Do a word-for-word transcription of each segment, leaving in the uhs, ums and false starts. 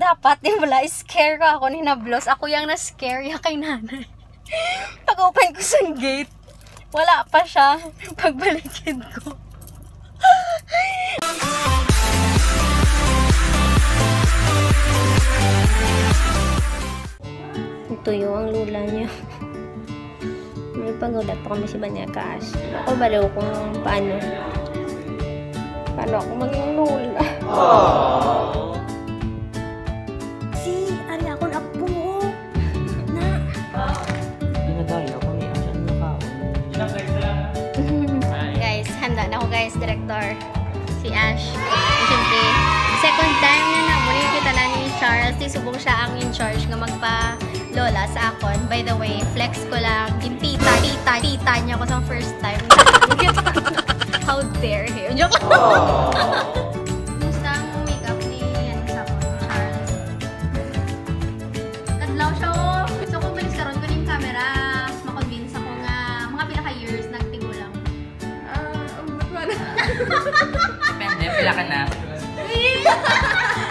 Dapat, di wala, scare ko ako ni Nablos. Ako yang na-scare ya kay nanay. Pag-open ko sa gate, wala pa siya. Pagbalikid ko. Tuyo ang lola niya. May pagulat pa kami si Banya Cash. Ako baliw kung paano. Paano ako maging lola? Si, ari ako na po. Na. Pinadaya ko ni Ash ang nakaon. Guys, handa na ako, guys, director. Si Ash. Siyempre, second time na na muli kita na ni Charles. Di subong siya ang in charge nga magpa lola sa akon. By the way, flex ko lang. Gintita, tita, tita niya ako sa first time. How dare he? Joke lang. Kumusta ang makeup ni, ano, sa akon, Charles? Kadlaw siya, oh. So, kung malis karon ko ning camera, mas ma-convince ako nga mga pila ka years nagtigulang. Ah, ang wala. Depende, pila ka na?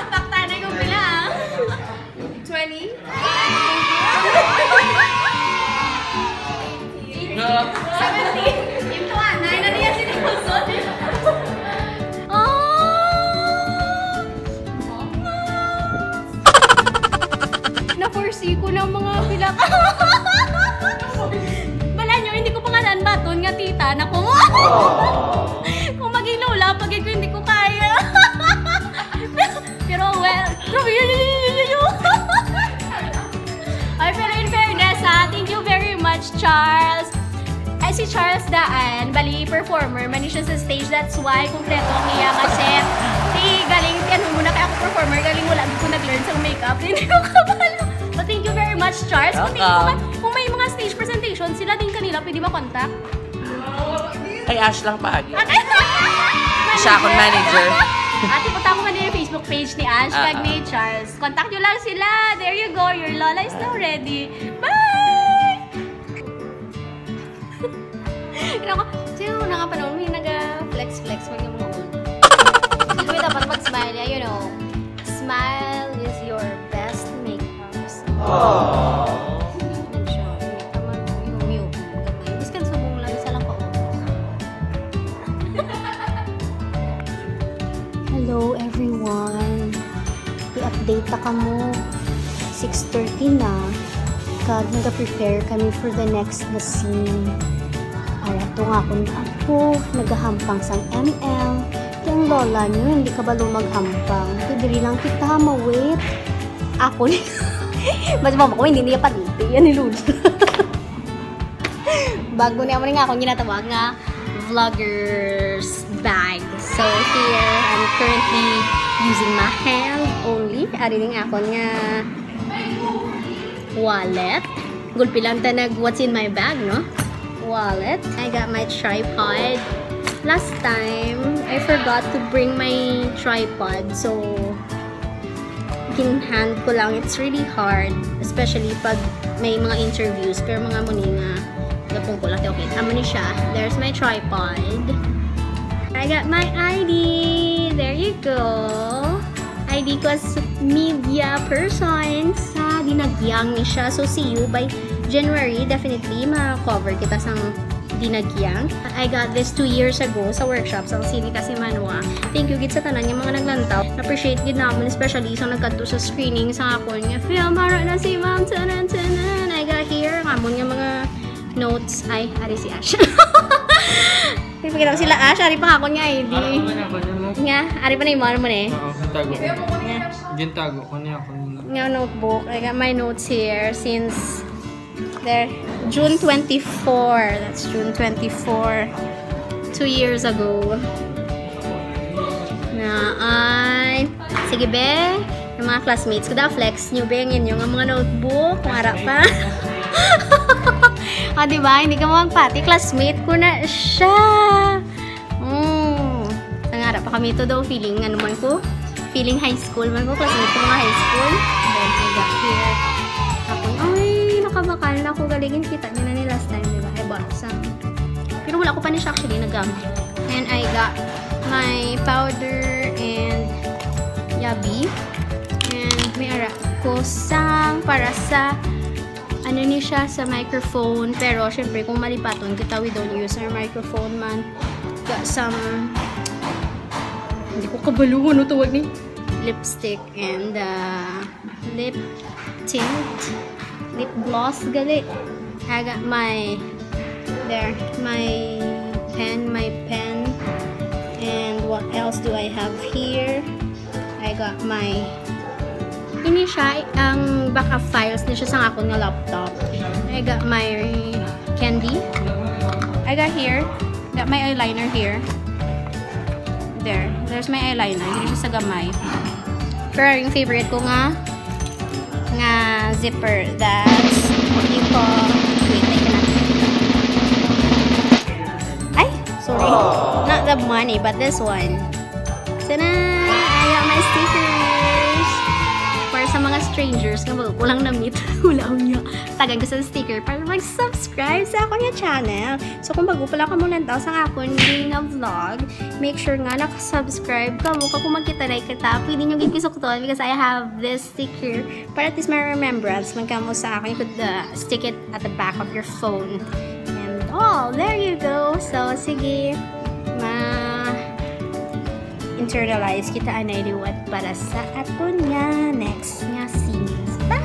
Paktanay kung pila, ah. Twenty? Seventeen. Yung tuwa, nine na niya si Nicholson. Oh! Na-foresee ko ng mga pila ka. Bala nyo, hindi ko pa nga naan baton nga tita na ko. Kung maging lola, pag ito hindi ko kaya. Pero well, ay, pero in fairness, ha, thank you very much, Charles. Ay, si Charles daan, bali, performer man siya sa stage. That's why, kompleto ang iya nga set. Di, galing, ano muna kaya ako performer, galing wala ko nag-learn sa makeup. Hindi ko kabalo. But thank you very much, Charles. Kung, welcome. Kung may, kung may mga stage presentation, sila din kanila, pwede ma-contact. Kay Ash lang paagi. Siya akong manager. Ate, punta ko man yung Facebook page ni Ash, ah, kag ni Charles. Contact nyo lang sila. There you go. Your Lola is now ready. Bye! Pero ako, sino na nga panahon, may naga-flex-flex, may mga old. Hindi ko dapat mag-smile, yeah, you know. Smile is your best makeup. Aww. Ano siya? Tama, yung, yung, gamay. Biskan subong lang, isa lang ka oras. Hello, everyone. I-update ta kamo. Six thirty na. Kag naga-prepare kami for the next na scene. Ara to nga akon apo, nagahampang sang M L. Kay ang lola niyo, hindi kabalo maghampang. Kay diri lang kita ma-wait. Ako ni. Mas mama ko, hindi niya paniti. Yan ni Luna. Bago niya mo nga akong ginatawag nga vlogger's bag. So here, I'm currently using my hand only. Ari ning akon nga wallet. Gulpi lang ta nag what's in my bag, no? Wallet. I got my tripod. Last time, I forgot to bring my tripod. So, ginhand ko lang. It's really hard, especially pag may mga interviews. Pero mga muni nga, gapon ko lang. Okay, amo ni siya. There's my tripod. I got my I D. There you go. I D ko as media person sa Dinagyang ni siya. So, see you by January. Definitely, ma-cover kita sang Dinagyang. I got this two years ago sa workshop sa Cine Casimanwa. Thank you gid sa tanan nga mga naglantaw. Na-appreciate gid namon, especially sa nagkadto sa screening sa akon nga film. Ara na si Ma'am, tanan, tanan. I got here ang amon nga mga notes. Ay, ari si Ash. Ipakita ko sila, Ash. Ari pa akon nga I D. Ara naman ako, ano mo? Nga, ari pa na yung mo, ano mo na eh. Oo, gintago ko. Nga. Gintago ko niya ako muna. Nga notebook. I got my notes here since there, June twenty-four. That's June twenty-four. Two years ago. Na ay, sige be, yung mga classmates ko daw, flex nyo be, ang inyo nga mga notebook, kung ara pa. Ah, di ba? Hindi ka magpati, classmate ko na siya. Mm. Nangara pa kami to daw, feeling, ano man ko, feeling high school man ko, classmate ko mga high school. Then, I got here. Ako, ay, nakabakal na ako. Galigin, kita niyo na ni last time, di ba? I bought some. Pero wala ko pa ni siya actually nagamit. And I got my powder and yabi. And may Ko sang para sa, ano ni siya, sa microphone. Pero, syempre, kung malipaton kita, we don't use our microphone man. Got some, hindi ko kabalo kung ano tawag ni. Lipstick and, uh, lip tint. Lip gloss, gali. I got my, there, my pen, my pen. And what else do I have here? I got my, ini siya, ang backup files ni siya sa akon nga laptop. I got my candy. I got here, got my eyeliner here. There, there's my eyeliner. Diri siya sa gamay. Pero yung favorite ko nga, nga zipper, that's what you call, wait, I cannot. Ay, sorry. Not the money, but this one. Sana! I got my stickers! Para sa mga strangers nga bago ko lang na-meet, wala ko niya. Tagan ko sa sticker para mag-subscribe sa akon nga channel. So, kung bago pa lang kamo lantaw sa akon nga vlog, make sure nga naka-subscribe kamo. Kag kung magkita na kita, pwede nyo gid ko sukton because I have this sticker para at least may remembrance man kamo sa akon. You could, uh, stick it at the back of your phone. And, oh, there you go. So, sige, ma-internalize kita anay liwat para sa aton nga next nga scenes. Bye!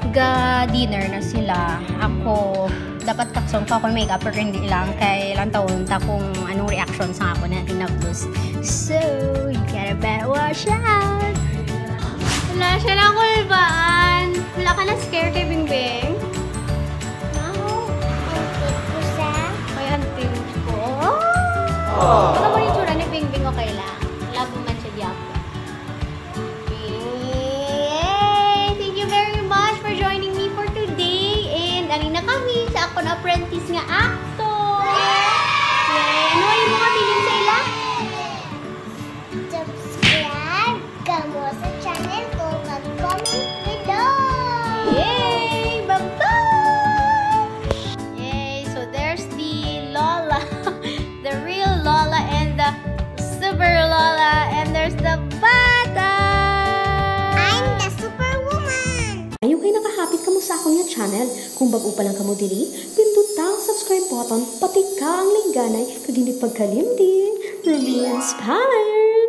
Ga-dinner na sila. Ako, dapat takson ko akong makeup, pero hindi lang. Kay lantawon ta kung anong reaction sa ako na tinapos. So, you gotta better watch out! Wala siya na kulbaan. Wala ka na scare kay Bingbing? Ako, ang tip ko sa... Ay, ang tip ko. Oh! Ano mo yung tsura ni Bingbing? Okay lang. Labo man siya diyan. Yay! Thank you very much for joining me for today. And ari na kami sa akon apprentice nga actor. Yay! Ano ang imong mabilin sa ila? Subscribe kamo sa channel ko kag comment below. Yay! Bye-bye! Yay! So there's the Lola. The real Lola and the super Lola, and there's the bata. I'm the superwoman. Ayo kay nakahapit kamo sa akon nga channel. Kung bag-o pa lang kamo diri, pinduta ang subscribe button, patika ang lingganay, kag hindi pagkalimti, Ruby Inspired.